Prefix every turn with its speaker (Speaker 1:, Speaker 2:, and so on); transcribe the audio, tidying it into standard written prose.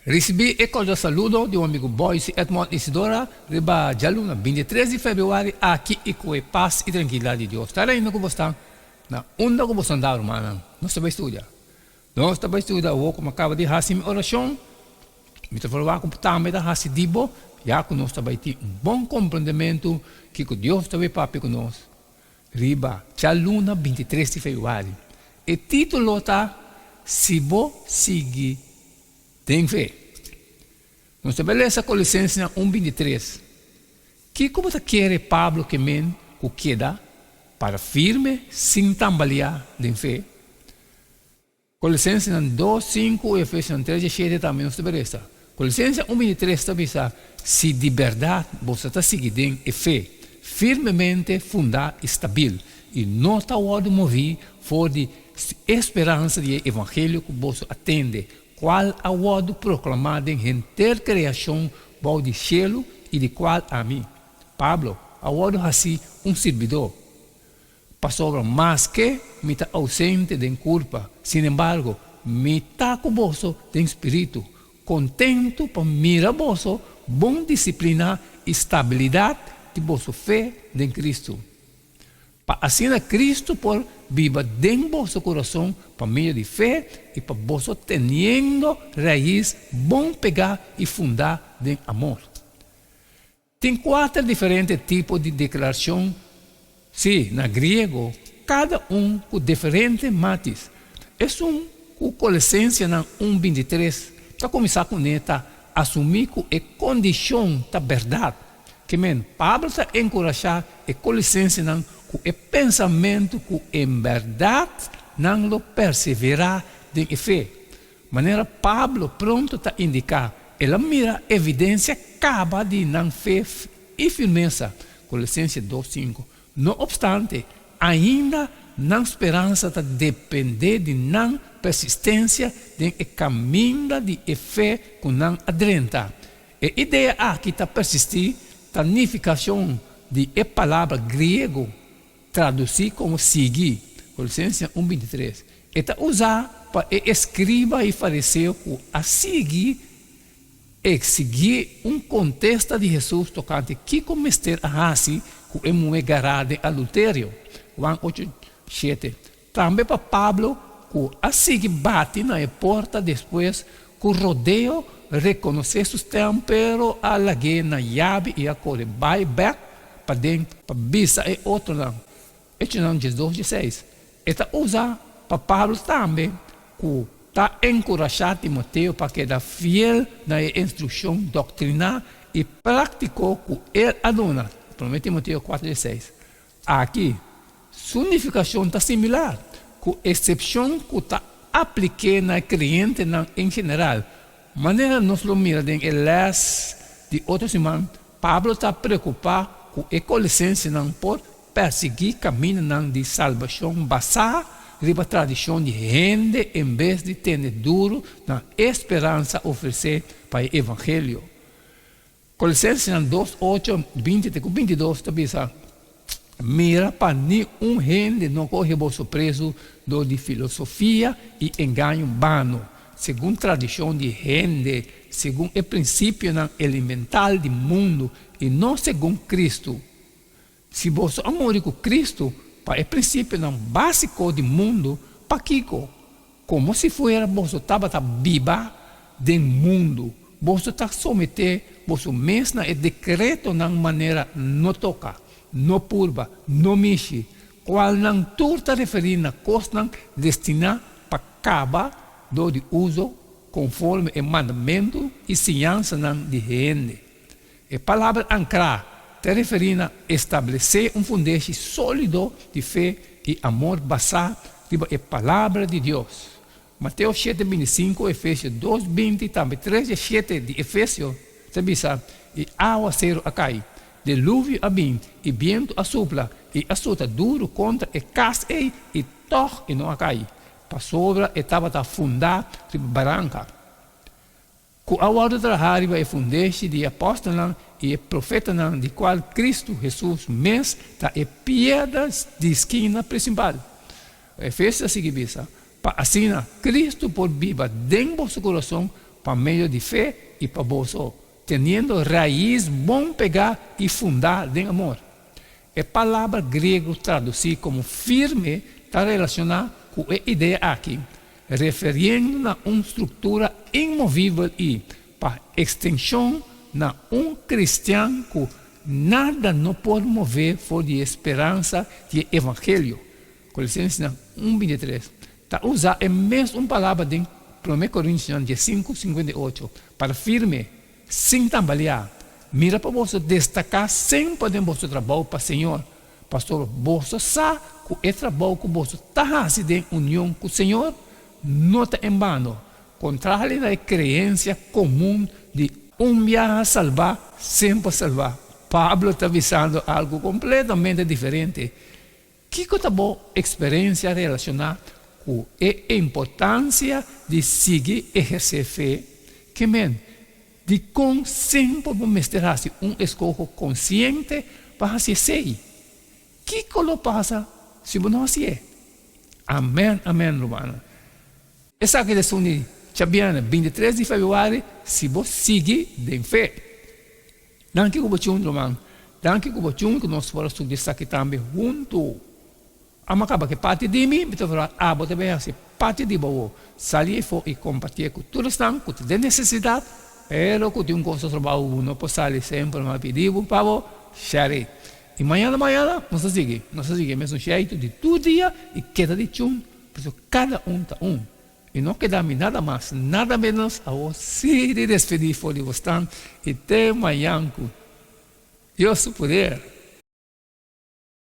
Speaker 1: Risibí e kordial saludo di un amigu Boyce Edmond Isidora riba djaluna bintitres di febrüari aki i ku e pas i trankilidat di Dios ta reina ku bo sta na unda ku bo sta andá rumannan. Nos ta bai studia. Nos ta bai studia awor ku mi a kaba di hasi mi orashon. Mi ta verwagt ku bo tambe ta hasi di bo ya ku nos ta bai tin un bon komprendementu kiko Dios ta bai papia ku nos riba djaluna bintitres di febrüari. E título ta Si bo sigui Den fe. Nos ta bai lesa Kolosensenan un 23. Kiko bo ta kere Pablo ke men ku keda para firme sin tambaleá den fe? Kolosensenan dos sinku i Efesionan tres diesshete tambe nos ta bai lesa. Kolosensenan un 23 ta bisa, Si di bèrdat boso ta sigui den e fe, firmemente fundá i stabil, i no ta wòrdu moví for di e speransa di e evangelio ku boso a tende, kual a wòrdu proklamá den henter kreashon bou di shelu i di kual ami, Pablo, a wòrdu hasí un sirbidó. Pasobra maske mi ta ousente den kurpa, sinembargo, mi ta ku boso den spiritu, kontentu pa mira boso bon disipliná i stabilidat di boso fe den Kristu. Pa asina Cristo por biba den boso kurason pa medio di fe i pa boso teniendo rais bon pegá i fundá den amor. Tin kuater diferente tipo di deklarashon, sí, na griego, kada un ku diferente matis. Esun ku Kolosensenan un 23 ta kuminsá kuné ta asumí ku e kondishon ta bèrdat. Ke men, Pablo ta enkurashá e kolisensenan ku e pensamentu ku en bèrdat nan lo perseverá den e fe. Manera Pablo pronto ta indiká, el a mira evidensia kaba di nan fe i firmesa, Kolosense dos sinku. No opstante, ainda nan speransa ta dependé di nan persistensia den e kaminda di e fe ku nan a drenta. E idea aki ta persistí ta nifikashon di e palabra griego tradusí komo sigui, Kolosensenan un 23. E ta usá pa e eskriba i fariseo ku a sigui eksigí un kontesta di Hesus tokante kiko mester a hasi ku e muhé gará den adulterio, Juan ocho, shete. Tambe pa Pablo ku a sigui bati na e porta despues ku rodeo rekonosé su stèm pero a lag'é na yabi i a kore bai bèk paden pa bisa e otronan. Echonan 12, 16. E ta usa pa Pablo tambe ku ta enkurashá Timoteo pa keda fiel na e instrukshon doktriná i práktiko ku el a duna, Promé Timoteo 4, 16. Aki, su nifikashon ta similar, ku eksepshon ku ta aplik'é na e kreyentenan en general. Manera nos lo mira den e lès di otro siman, Pablo ta preokupá ku e kolisensenan por persiguí kamindanan di salbashon basá riba tradishon di hende en bes di tene duru na e speransa ofresé pa e evangelio. Kolosensenan dos, ocho, 20 te ku 22 ta bisa, Mira pa ni un hende no kohe boso prezu dor di filosofia i engaño bano, segun tradishon di hende, segun e prinsipionan elemental di mundu, i no segun Kristu. Si boso a muri ku Kristu pa e prinsipionan básiko di mundu, pakiko, komo si fuera boso tabata biba den mundu, boso ta someté boso mes na e dekretonan manera no toka, no purba, no mishi, kualnan tur ta referí na kosnan destiná pa kaba dor di uso konforme e mandamentu i siñansanan di hende? E palabra ankrá ta referí na establesé un fundeshi sólido di fe i amor basá riba e Palabra di Dios. Mateo shete 25, Efesio dos 20 i tambe tres 17 di Efesio ta bisa, I áwaseru a kai, deluvio a bin, i bientu a supla, i a suta duru kontra e kas ei, i tòg e no a kai, pasobra e tabata fundá riba baranka. Ku a wòrdu trahá riba e fundeshi di e apòstelnan i e profetanan, di kual Kristu Hesus mes ta e piedra di skina prinsipal. Efesio ta sigui bisa, Pa asina Kristu por biba den boso kurason pa medio di fe i pa boso, teniendo rais bon pegá i fundá den amor. E palabra griego tradusí komo firme ta relashoná ku e idea aki, referiendo na un struktura inmovibel i, pa ekstenshon, na un kristian ku nada no por move for di e speransa di e evangelio. Kolosensenan un bintitres ta usa e mes un palabra den Promé Korintionan diesinku sinkuenta i ocho, para firme, sin tambaleá. Mira pa boso destaká semper den boso trabou pa Señor. Pasobra boso sa ku e trabou ku boso ta hasi den union ku Señor no ta en bano. Kontrali na e kreensia komun di un biaha salbá, semper salbá, Pablo ta bisando algu kompletamente diferente. Kiko ta bo eksperensia relashoná ku e importansia di sigui ehersé fe? Ke men, dikon semper bo mester hasi un eskoho konsiente pa hasi esei? Kiko lo pasa si bo no hasié? Amèn, amèn, rumannan. Esaki ta esun di djabièrnè bintitres di febrüari, si bo sigui den fe. Danki ku bo tjun, ruman. Danki ku bo tjun ku nos por a studia esaki tambe huntu. Amo a kaba ku e parti di mi, mi ta verwagt abo ta bin hasi parti di bo awor. Sali efo i kompartié ku tur esnan ku ta den nesesidat, pero ku tin un kos otro bou bo no por sali semper, mi a pidi bo pa bo share it. I mañana mañana nos ta sigui, nos ta sigui e mesun sheitu di tur dia i keda di tjun, pasobra kada un ta un. I no keda mi nada mas, nada menos, awor sí di despedí for di bosnan i te mañan ku Dios su poder.